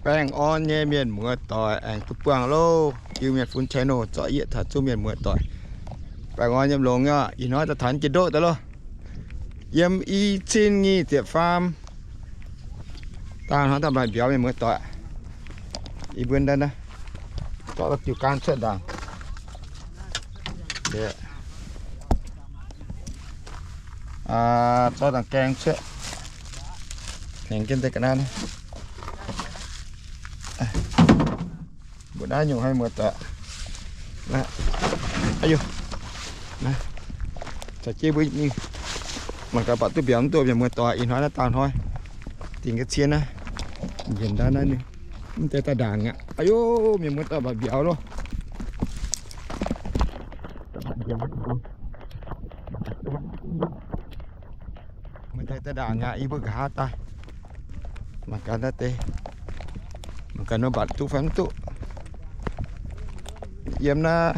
Baengh orn nyei mienh muoz doic aengx duqv buangh loh. Jiu Mienh Fun channel zorqv yie taux zungv mienh muoz doic. Baengh orn yiem longx nyei, ih hnoi daaih taux jiex ndoqv daaih loh. Yiem i cin nyic ziepc faam. Dangh hnangv daaih maaih mbiauz mienh muoz doic. Ih mbuo naaiv, zorqv diuh gaang cuotv ndaangc. Zorqv dangh gaeng cuotv. Hengx jienv deix ga'naaiv. Mbuo naaiv nyungc haaix muoz doic. Caux jienv mbuo mingh. Mangc gaax baac duqv mbiauz mv duqv mienh muoz doic. Ih hnoi naaiv dangh hnoi dingc ga'cien naaiv. Njiec ndau naaiv ninh mv deix daaih ndaangc aqv. Aa yo, mienh muoz doic, mbiauz loh. Mienh muoz doic, daaih ndaangc aqv. Yie mbuo nqa'haav daaih. Mangc gaax naaiv deix, mangc gaax nor mbatc duqv fai mv duqv. Yiem naaiv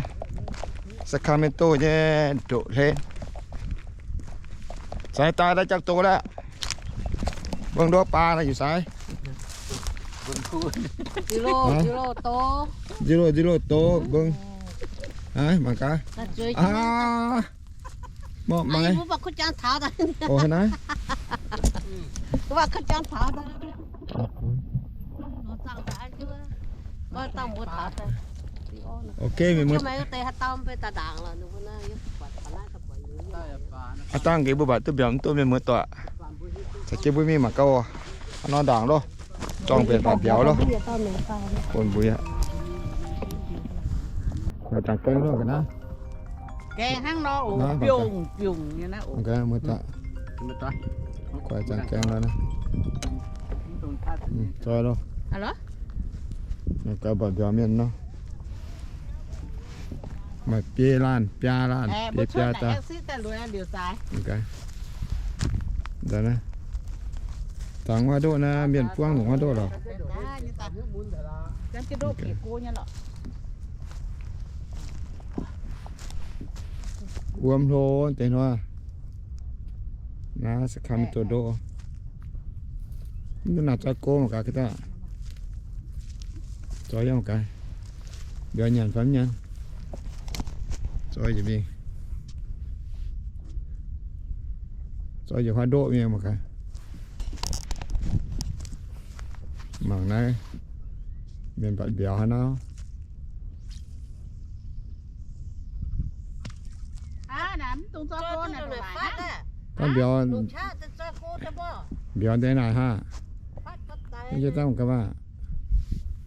Sacramento nyei ndoqv hlen. Sai daaih, daaih jangx doz laqv. Mbong nduov baa naaiv yietc sai. Zero, zero doz. Zero, zero doz, mbong. Mangc gaax. Aa, mborqv maiv. Mbuo mbuo kuv jangx taux daaih. Oc, naaiv. Mbuo kuv jangx taux daaih. Ok, mienh muoz. Aav dangh nqemh mbuo mbatc duqv mbiauz mv duqv mienh muoz doic. Caux jienv mbuo mingh mangc gaax oc. Hnangv nor ndaangc loh. Zorng mbenc baac mbiauz loh. Bun mbuo yaac maaih dangh gaeng loh ga'naaiv. Gaeng hnangv nor oc, biungc biungc nyei naaiv oc. Kuaaiv dangh gaeng loh naaiv. Zoi loh. Mangc gaax mbatc mbiauz mienh nor. Maaih biei laanh biaa laanh, biei biaa daaih. Dangh wuov ndoqv naaiv, mienh buangv longc wuov ndoqv lorqc. Wuom hlo deix hnoi. Naaiv Sacramento ndoqv. Mv duqv naaic zoi go mangc gaax, zoi yiem mangc gaax. Mbiauz nyanc fai mv nyanc? Zoi njiec mingh. Zoi njiec huaav ndoqv mingh mangc gaax. Mangc naaiv mienh mbatc mbiauz haaix nor. Mv dungx zoi go naaic, mbiauz, mbiauz deix naaic haah. Hieh jienv dangh gaax maah.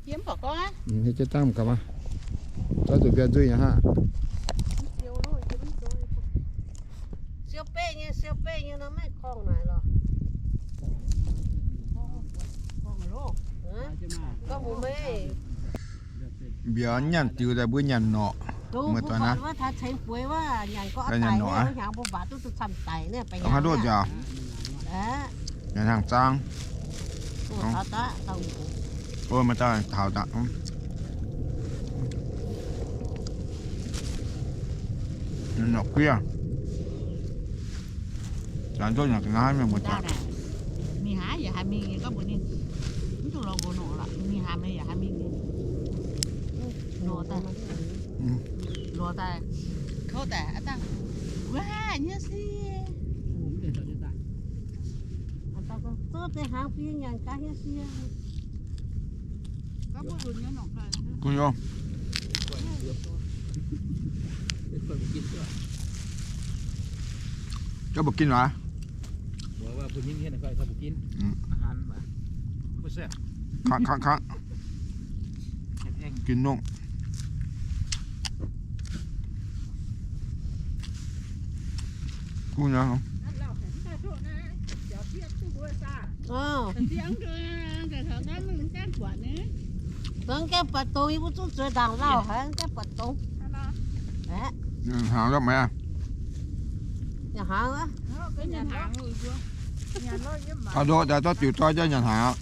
Hieh jienv dangh gaax maah. Zorqv zuqc mbiauz nzuih nyei haah. Siou beiv nyei, siou beiv nyei nor maiv korngh naaic lorqc. Gorngv mbuo maiv Mbiauz nyanc diux daaih mbuo nyanc norqc. Muoz-doic naaiv. Nyanc norqc aqv. Haaix ndoqv nziaauc. Nyanc hnaangx zaang. Ov, maaih dauh taux daaih. Norqc guiv. Mingh hnangv yaac haih mingh nyei, gorngv mbuox ninh, mv dungx lorz nqox norqc lorqc, mingh hnangv yaac haih mingh nyei. Lorz daaih, lorz daaih, kouv daaih, aav dangh, wuov haaix nyei sie. Zuov deix hnangv fiev nyanc gaax nyei sie. Gu'nyuoz. Gaav mbu'ziex naaic. Kangv, kangv, kangv. Gin nongh. Gu'nyuoz. Mv gaengh buatc dongz, yie mbuo zungv zueiz ndaangc lauh haic, mv gaengh buatc dongz. Hnaangx lorqc maiv aqv. Taux ndoqv daaih zorqv diuc zoi jaax nyanc hnaangx.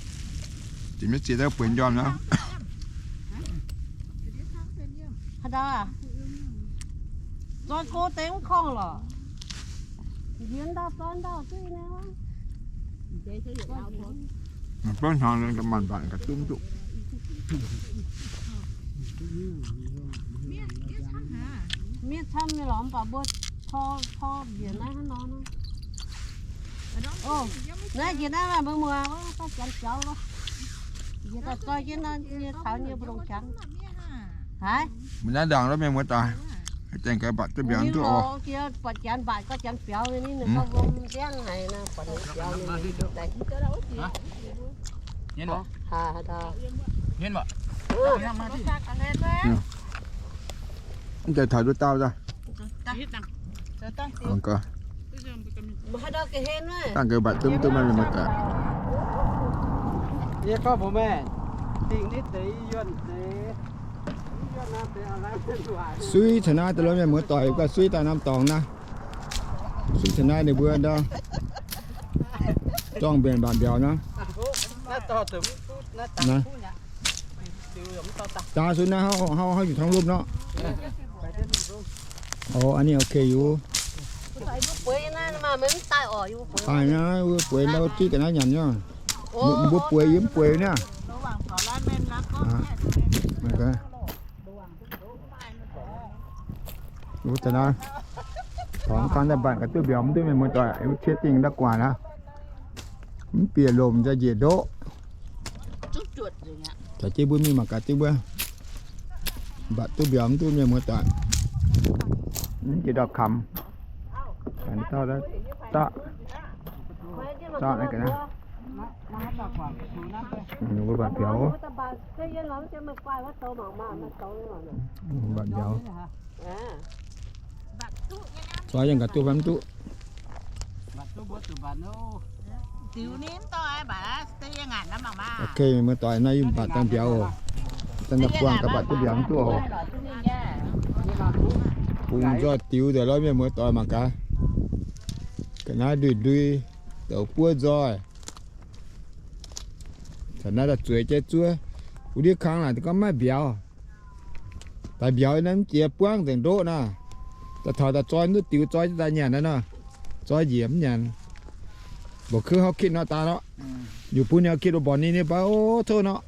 Dingc maiv ziex daaih bueix njormh aqv. Zoi go deix mv korngh lorqc. Mbuo hnaangx maanc mbatc ga'dumv duqv. Miev camv nyei lorqc, mv baac mbuo tor, tor njiec naaiv hnangv nor. Naaiv njiec naaiv mbuo muoz, janx biaux, njiec daaih zoi jienv nor, nyei taux nyei mbu'ndongx qangx. Haiz, mbuo naaiv ndongc lov mienh muoz doic, janx gaax mbatc duqv mbiauz duqv oc. Buatc janx mbatc gau, janx biaux ninh gauh wuom nziangv haic nor, buatc ninh biaux ninh. Mv deix taux nduov dauh daaih. Dangh gaax mbatc duqv mv duqv maiv mienh muoz doic. Suiv taux naaiv daaih lov mienh muoz doic, gauh suiv daaih norm dorngx naaiv. Suiv taux naaiv ninh mbuo ndau zorngh mbienc mbatc mbiauz nor. Daaih suiv naaiv hnangv, hnangv, hnangv yuc tangv lupv nor. Ov, an ninh ok yuc. Daaih naaiv wuov bueix ndau zitv ga'naaiv nyanc nyei. Mbuo bueix yie mv bueix niaa. Wuov deix naaiv, taux ganh daaih mbatc gaax duqv mbiauz mv duqv mienh muoz doic, wuov qiex dingh ndau guaax aqv. Mv bieqc lomc nzai njiec ndoqv. Caux jienv mbuo mingh mangc gaax jienv mbuo mbatc duqv mbiauz mv duqv mienh muoz doic. Mv jiex ndau kamx, daqv, daqv naaiv ga'naaiv. Mbuo mbatc mbiauz. Mbatc mbiauz. Zoi yangh gaax duqv fai mv duqv. Ok, mienh muoz doic, naaiv yie mbatc dangh mbiauz oc. Dangh buangh gaax mbatc duqv mbiauz mv duqv oc. Bungx nzoih diux nzengc lorqc mienh muoz doic mangc gaax. Ga'naaiv ndui ndui, douz buov nzoih. Taux naaiv daaih zueiz jienv zuov. Wuov ndiev kang naaic gorngv maiv mbiauz. Daaih mbiauz naaiv mv jiex buangv nzengc ndoqv naaiv. Daaih taux daaih zoi mv duqv diux, zoi daaih nyanc naaiv nor. Zoi njiec mv nyanc. Mbuoqc keuv hauv kitv nor daaih lorqv. Nyungc bun ninh hauv kitv mbuo mborqc ninh, ninh baav ov tov nor.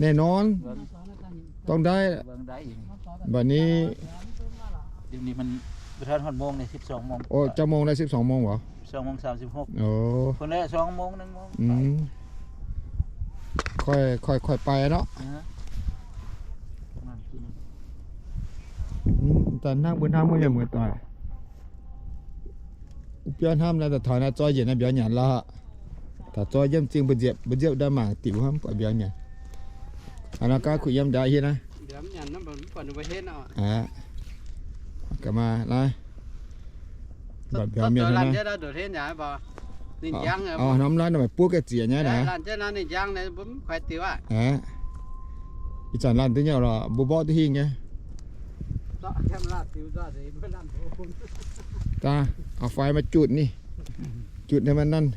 Ninh norm dorng ndaaiv. Mv baac ninh, ov, jauv mong naaiv สิบสอง mong oc. สิบสอง mong สามสิบหก. Ov. Koiv, koiv, koiv bai nor. Daaih hnangv mbuo hnamv mbuo mienh muoz doic. Wuov biauv hnamv naaiv daaih taux naaiv zoi njiec naaiv mbiauz nyanc lorqc. Taux zoi yiem zingh mbu'nziepc, mbu'nziepc ndau mangc diuc hnamv buatc mbiauz nyanc. Hnangv nor gaav kuh yiem ndau hietv naaiv. Aqv. Gaax maaih naaiv. Mbatc mbiauz mienh hnangv naaiv. Ov, norm laanh maaih buov gaeqv zieqc nyei naaiv. Aqv. Ih zanc laanh duqv nyei lorqc, mbuo mborqv duqv hingh nyei. Daaih, auv-faix maaih jutc ninh. Jutc ninh maaih nanv.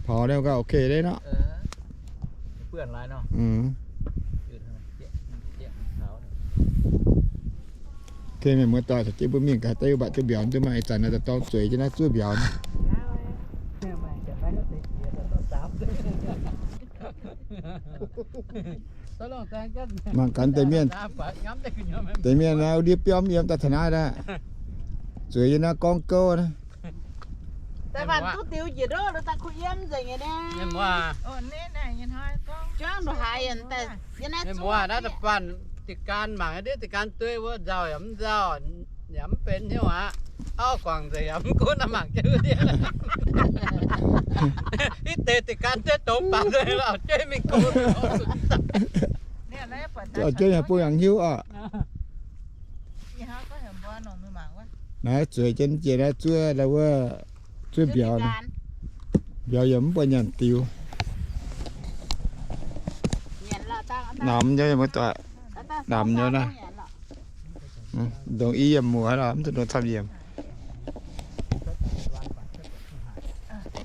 Taux ninh gauh ok deix nor. Ok, mienh muoz doic, caux jienv mbuo mingh gaax daaih mbatc duqv mbiauz duqv maaih ih zanc naaiv daaih dorng zueiz jienv naaiv zuov mbiauz. Mangc gaax deix mienh, deix mienh naaiv ndiev biauv yiem daaih taux naaiv daaih, zueiz yiem naaiv gorngv gouv naaiv. Mienh muoz, naaiv da'faanh diqc gaan mangc ndiev diqc gaan dueiv wuov nzauh yaac mv nzauh, yaac mv benx hnyouv aqv. Auv guangc nzengc yaac mv gunv mangc jienv ndiev. Ih deix diqc gaan dueiv dongz baac nzengc, auv-jueiv mingh gox. Auv-jueiv yaac bun yangh hiuv oc. Naaiv zueiz jienv jiex naaiv zuov, naaiv wuov zuov mbiauz. Mbiauz yaac mv buatc nyanc diux. Namx nyei, muoz-doic. Namx nyei naaiv. Ndongc i yiem muoz lorqc, mv duqv nor camv yiem.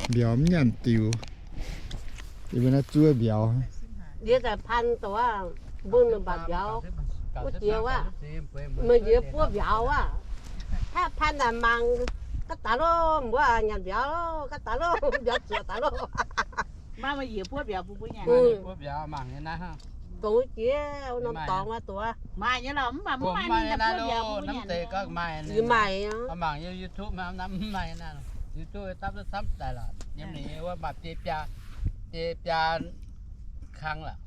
Mbiauz mv nyanc diux. Yie mbuo naaiv zuov mbiauz. Yie daaih pan doqc aqv, mbuo mingh mbatc mbiauz wuov jiex wuov, meih nziex buov mbiauz aqv. Hnangv pan daaih mangc, Gapv daaih loh, mbuo nyanc mbiauz loh, gapv daaih loh, mbiauz zuoqc daaih loh. Maiv maaih yiec buov mbiauz bun mbuo nyanc. Buov mbiauz mangc nyei naaiv. Dongh jiex norm dorngx maaih duqv maaih nyei lorqc, mv baac mv maaih nyei naaiv buov mbiauz bun mbuo nyanc. Maaih, mangc yiem YouTube mv maaih naaiv, YouTube dapv duqv camv daaih lorqc. Yiem ninh wuov maaih biei biaa, biei biaa kang lorqc.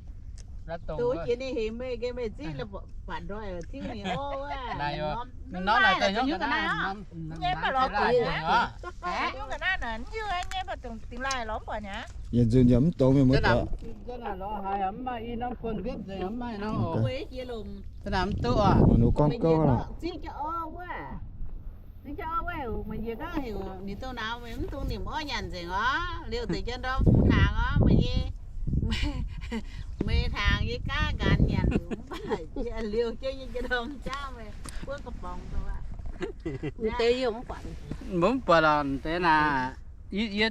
Dongh jiex ninh heuc meih, meih zingv buatc ndoih tiuv ninh ov wuov. Norm naaic daaih hnyouv ga'naaiv, hnyouv ga'naaiv naaic, hnyouv ga'naaiv naaic, hnyouv nyei, mv baac dongh dingx laaih lorz mv buatc nyei. Yietc nzunc yaac mv dongz mienh muoz doic. Mv maaih i norm buonc mbienv nzengc, mv maaih norm oc. Mv duqv oc. Ninh gorngv gouv lorqc. Zingv jienv orv wuov, zingv jienv orv wuov, meih njiec gorngv heuc ninh dongh nauz, meih mv dungx nimc orv nyanc nzengc orv. Liuz deix jienv ndorm fungx hnaangx orv, meih nyei, meih hnaangx yie gaav nqanx nyanc liuz mv baac liuz jienv nyei jiex ndorm jauv meih buov ga'borngz dongh aqv. Deix yie mv buatc, mv buatc lorqc deix naaic. Yie, yie,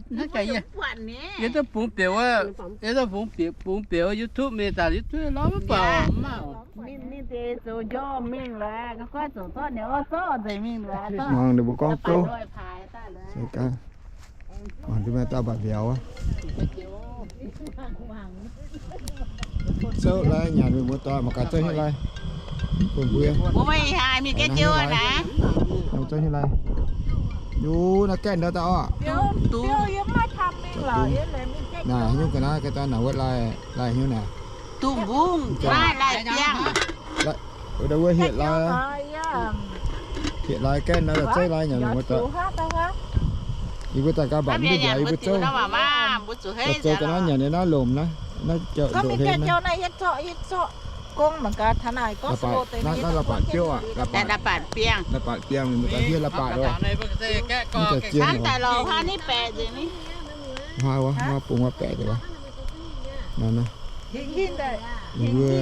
yie duqv bungx bieqc wuov, yie duqv bungx bieqc, bungx bieqc wuov YouTube mingh daaih YouTube lorz mv buatc. Ninh deix zoux njormh mingh lorqc, goiv zoux zorqv ninh orv zorqv nzengc mingh lorqc. Mangc ninh mbuo gorngv gouv. Mangc duqv maaih dauh mbatc mbiauz wuov. Zouv lai nyanc mienh muoz doic mangc gaax zouv hiuv lai. Bun mbuo mbuo maiv ih haiz mingh gengh jiu naaiv. Zouv hiuv lai. Yie naaiv gaeqv ndau daaih orqc. Naaic hnyouv ga'naaiv ga'daaih naaic wuov lai, lai hnyouv naaic. Dungh mbungv maaih lai biangh. Wuov deix wuov hietc lai, hietc lai gaeqv ndau daaih zouv lai nyanc mienh muoz doic. Yie mbuo daaih gauh mbatc mv duqv mbiauz yie mbuo zouv. Zoux ga'naaiv nyanc nyei naaiv lomc naaiv, naaiv jauv ndoqv hlen naaiv. Naaiv la'baatc biouv aqc, la'baatc biangh, la'baatc biangh mienh muoz doic, hietc la'baatc oc. Mv daaih zien oc. Hnoi wuov, hnoi bungx wuov baeqc deix wuov. Naaiv, yie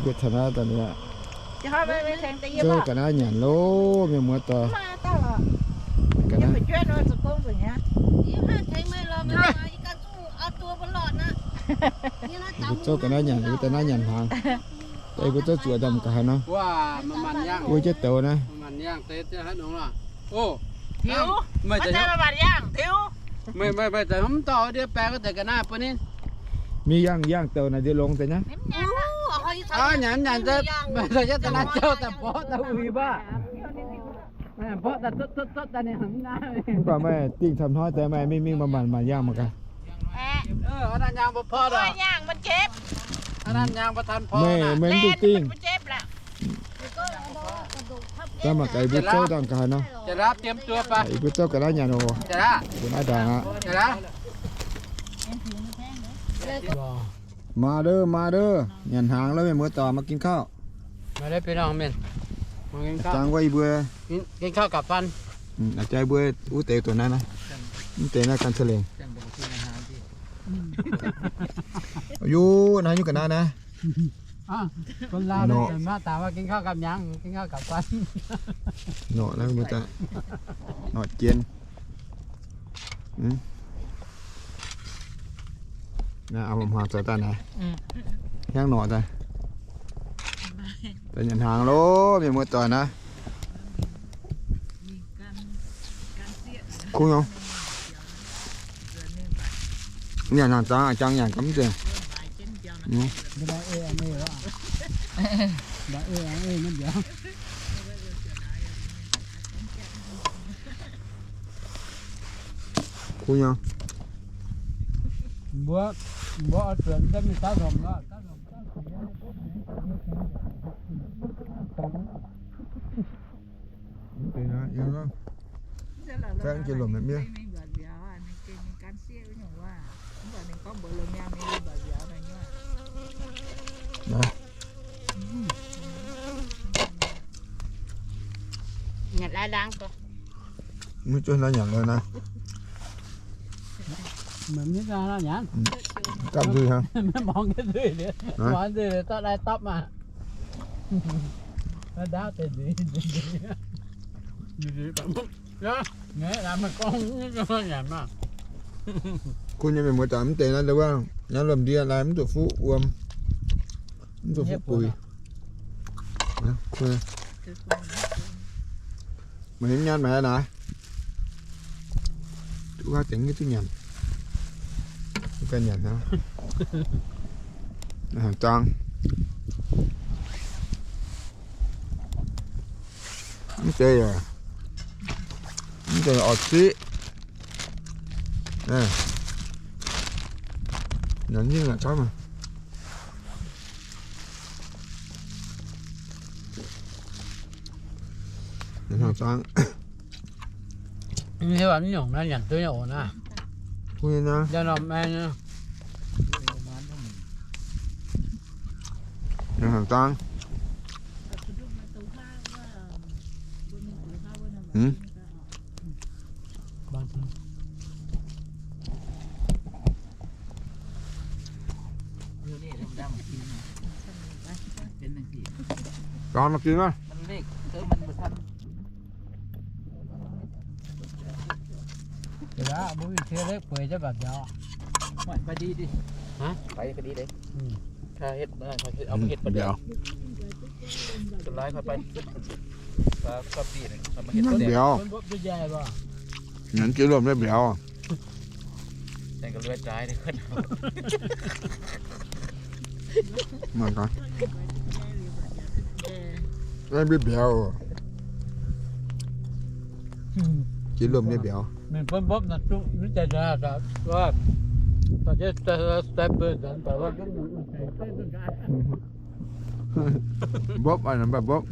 mbuo taux naaiv daaih, zouv ga'naaiv nyanc loh mienh muoz doic. Ga'naaiv mbuo zouv ga'naaiv nyanc, yie mbuo daaih naaiv nyanc hnaangx. Daaih yie mbuo zouv zuoqc daaih mangc gaax haaix nor. Wuov jienv douz naaiv. Meih, meih, meih za'hmv dorh ndie baeng wuov deix ga'naaiv bun ninh. Mingh yangh, yangh douz naaic ndie longx deix nyei. Nyanc, nyanc, meih za'yietv daaih naaiv zouv daaih mborqv daaih uix mbaah. Mv baac meih dingh camv hnoi deix meih mingh, mingh maanc maanc yangh mangc gaax. Meih, meih mv duqv dingh. Daaih mangc gaax yie mbuo zouv dangh gaax nor. Yie mbuo zouv ga'naaiv nyanc oc. Ga'naaiv ndaangc aqv. Maa ndov, maa ndov, nyanc hnaangx loh mienh muoz doic, maiv ging kauv. Jangx wuov yie mbuo, aa, jangx mbuo wuov deix doqc naaiv naaiv. Mv deix naaiv gan ca'lengc. Aa, yie naaiv nyungc ga'naaiv naaiv. Norqc naaiv, norqc jien. Naaiv a'hmuangx zoux daaih naaiv, hnyangx norqc daaih. Daaih nyanc hnaangx loh mienh muoz doic naaiv. Kuv nyei. Nyanc hnaangx zangx, jangx nyanc gaax mv nzengc. Kuv nyei. Mbuo, mbuo oix zuonx mingh taux lomc nor. Mv zuqc nor nyanc nor naaiv. Gapv nzuih hnangv. Mv zuqc nor nyanc. Kuv nyei mienh muoz doic, mv deix naaiv wuov, naaiv lomh ndie naaiv mv zuqc fuqv wuom, mv zuqc fuqv buix. Meih nyanc meih naaiv. Duqv gaax zengx nyei duqv nyanc. Duqv gaax nyanc hnangv. Haaix zang. Mv deix, mv deix orv ziqv. Nyanc nyei aqv, camv. Haaix zang. Nyungc naaiv nyanc duqv nyei oc naaiv. Kuv nyei naaiv. Njang norm maeng nyei. Haaix zang. Zang maiv ginv aqv. Mbuo mingh tie lekv bueix jienv baac mbiauz. Mbiauz. Mbiauz. Nyanc jiex lomh nyei mbiauz. Mbiauz. Jiex lomh nyei mbiauz. Mbopv, mbopv.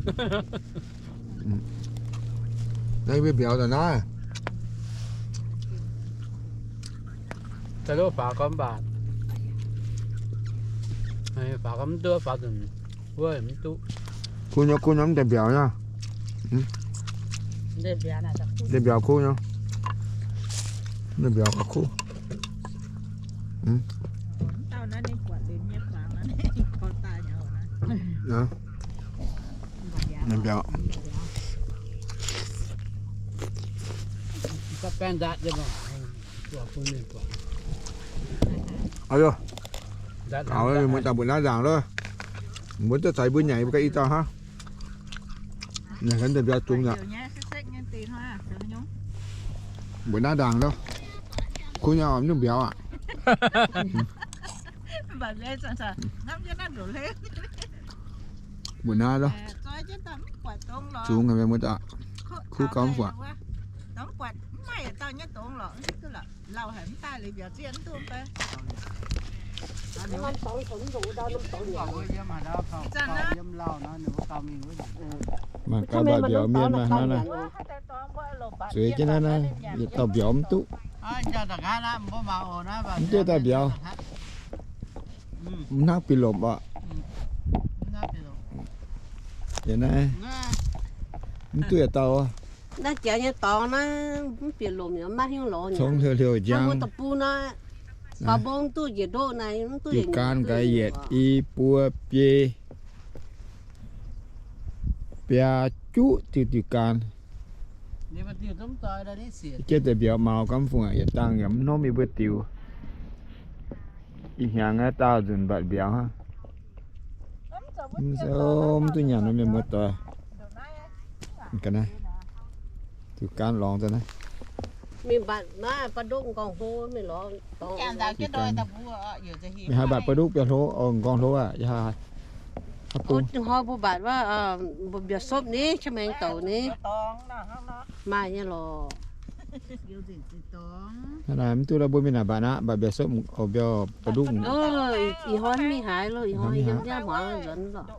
Naaiv mbiauz daaih naaiv. Faaux gormx mv baac, faaux gormx mv duqv, faaux nzunc wuov mv duqv. Kuv nyei, kuv nyei, mv deix mbiauz nyei. Deix mbiauz kuv nyei. Deix mbiauz gauh kuv. Mbiauz. Aa, gaux, mbuo daaih mbuoqc naaiv nzaangc loh. Mbuo duqv caux mbuo nyanc mbuo ganh i dauh hnangv. Nyanc ganh deix mbiauz zungx aqv. Mbuoqc naaiv nzaangc loh. Kuv nyei oc, mv duqv mbiauz aqv. Mbuoqc naaiv loh. Zungx haic mbuo daaih. Kuv gauh mv buatc. Mangc gaax mbatc mbiauz mienh maaih hnangv naaiv. Zueiz jienv naaiv naaiv, yietc dauh mbiauz mv duqv. Mv duqv dauh mbiauz. Mv hnangv bieqc lomc oc. Yietc naaiv mv duqv yietc dauh. Naaiv jaax nyei dorngx naaiv mv bieqc lomc yaac maiv hiuv lorz. Congx hliouh hliouh njang. Diuc gaanv nqa'haav yietc, i, buo, biei, biaa, juqv diuh diuh gaanv. Jiex deix mbiauz maux gamv fungc aqv, yietc dangh yaac mv hnomv yie mbuo diux. Ih hnyangx naaiv daauh nzunc mbatc mbiauz hnangv. Mv duqv nyanc nor mienh muoz doic. Ga'naaiv, diuh gaanv lorngx daaih naaiv. Mingh mbatc naaiv ba'ndokv nqorngv hlo mingh lorz. Mingh haih mbatc ba'ndokv biauv hlo, nqorngv hlo aqv. Hnoi mbuo mbatc wuov, mbiauz sopv ni, qiex maengx douc ni. Maaih nyei lorqc. Mv duqv lorqc, mbuo mingh naaic mbatc aqv, mbatc mbiauz sopv, mbiauz ba'ndokv. Ih hnoi mv mingh haaix loh, ih hnoi yiem nziaamv hmuangx nzuonx lorqc.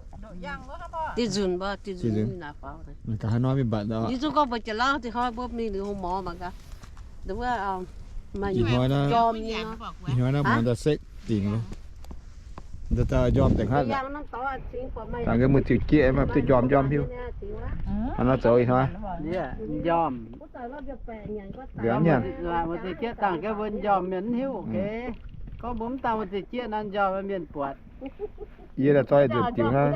Diuh nzunc mbuo, diuh nzunc mingh naaic faaux. Gaax haaix hnoi mingh mbatc. Yie zungv gorngv mbuox Janx-Lauv, da'hnoi mbuo mingh liuz hungh mor mangc gaax. Ih hnoi naaiv, ih hnoi naaiv muangx daaih sekv dingc loh. Daaih njormh deix haaix. Dangh ga'mueiz ziux jieqv maiv duqv njormh njormh hiuv. Hnangv naaiv zoux ih hnoi. Njormh. Mbuo ziux jieqv dangh ga'mbuo njormh mienh mv hiuv. Gorngv mbuo mv dangh mbuo ziux jieqv naaiv njormh mienh buatc. Yie daaih zoi nzuqc diuc hnangv.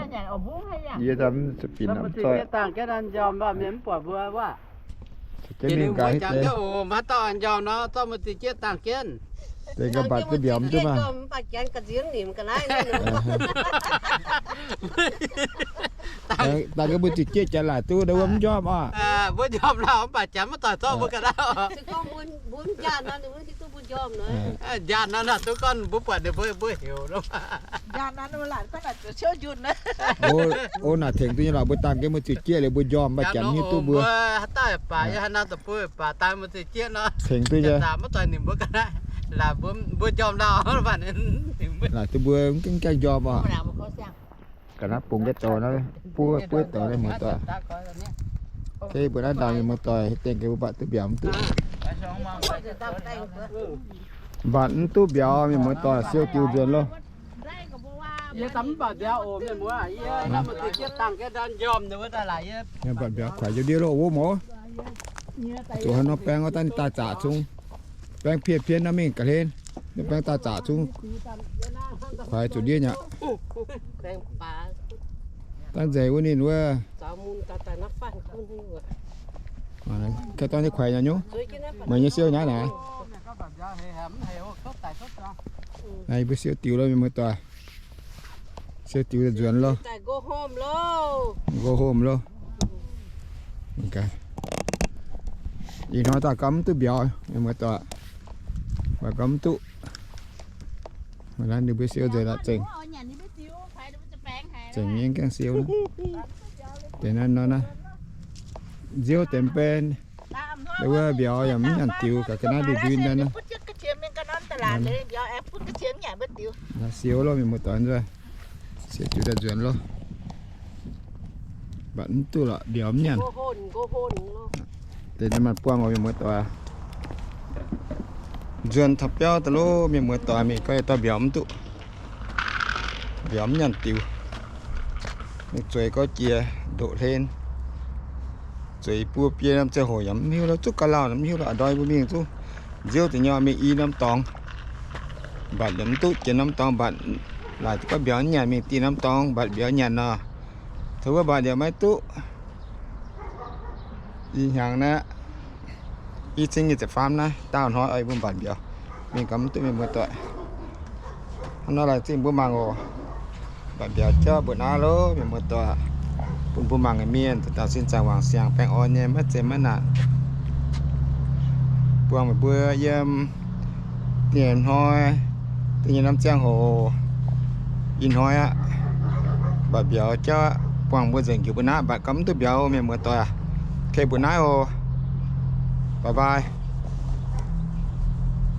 Yie daaih mv zuqc binc mv zoi. Dangh jienv naaiv njormh mienh mv buatc mbuo wuov. Mbuo jangx jienv oc, maiv dauh njormh nor, zorqv mbuo ziux jieqv dangh jienv. Deix ga'mbatc duqv mbiauz mv duqv maah. Dangh ga'mbuo ziqc jieqv janx laaic duqv, wuov mv njormh oc. Mbuo njormh lauh, mv baac janx maiv doic zorqv mbuo ga'naaiv oc. Njaan nor, duqv gorngv mbuo buatc ninh mbuo, mbuo heuc. O, naaic tengx duqv nyei lorqc, mbuo dangh ga'mbuo ziqc jieqv liuz mbuo njormh, mv baac janx hiuv duqv mbuo. Haaix dauh baac, yie haaix nor deic-bung baac dangh mbuo ziqc jieqv nor, tengx duqv nyei. Maiv doic ninh mbuo ga'naaiv, laaic mbuo njormh lauh. Laaic duqv mbuo mv gaengh njormh oc. Ga'naaiv bungx jienv douz naaiv, buov buov douz naaiv, mienh muoz-doic. Mbuo naaiv ndaangc, mienh muoz-doic, dengh gaax mbuo mbatc duqv mbiauz mv duqv. Mbatc mv duqv mbiauz, mienh muoz-doic, siou diux nzuonx loh. Mbatc mbiauz kuaix jienv ndiev loh wuov mouz. Zuqc haaix nor baeng oix daaih ninh daaih zaqc zungv. Baeng pienh pienh nor mingh ga'hlen, baeng daaih zaqc zungv. Kuaix zuqc ndiev nyei aqv. Dangh nzengc wuov ninh wuov. Kaaix dorn nyei kuaix nyei nyungc. Meih nyei siou nyei naaic. Naaiv yie mbuo siou diux loh, mienh muoz-doic. Siou diux nzuonx loh. Go home loh. Ih hnoi daaih gauh mv duqv mbiauz, mienh muoz-doic. Mbatc gauh mv duqv. Naaiv ninh mbuo siou nzuonx aqv, zengc. Zengc nyei, gaengh siou. Deix naaiv nor naaiv, nziouv deix mv benx. Wuov mbiauz yaac mv nyanc diux, ga'naaiv ndui-ndui naaiv nor. Siou loh, mienh muoz-doic, nzuonx. Siou diux daaih nzuonx loh. Mbatc mv duqv lorqc, mbiauz mv nyanc. Deix naaiv maaih buangh oc, mienh muoz-doic. Nzuonx taux biauv daaih loh, mienh muoz-doic, mingh gorngv yietc dauh mbiauz mv duqv. Mbiauz mv nyanc diux. Mingh zueiz gorx jiex ndoqc hlen. Zueiz i buo biei norm ziangh hoc yaac mv hiuv lo, zuqc gauh lauh mv hiuv lo, a'ndorm mbuo mingh zuqc nziouv deix nyor mingh i norm dorngx. Mbatc liemh mv duqv jiex norm dorngx mbatc. Laaic gorngv mbiauz nyanc, mingh dieh norm dorngx mbatc mbiauz nyanc nor. Taux wuov mbatc liemh maiv duqv. Ih hnyangx naaiv, i cin nyic ziepc faam naaiv, daauh hnoi oix mbuo mbatc mbiauz, mingh gauh mv duqv, mienh muoz-doic. Hnangv nor laaic zingh mbuo mangc oc. Mbatc mbiauz jauv mbuo naaiv loh, mienh muoz-doic. Bun mbuo mangc nyei mienh dauh dauh sin zaangc wangc siangx baengh orn nyei, maiv zeiz maiv naanc. Buangh meih mbuo yiem da'nyeic hnoi, da'nyeic norm ziangh hoc, ih hnoi aqv. Mbatc mbiauz jauv aqv. Buangh mbuo nzengc njiec mbuo naaiv, mbatc gauh mv duqv mbiauz, mienh muoz-doic aac. Kei mbuo naaiv oc. Bye bye.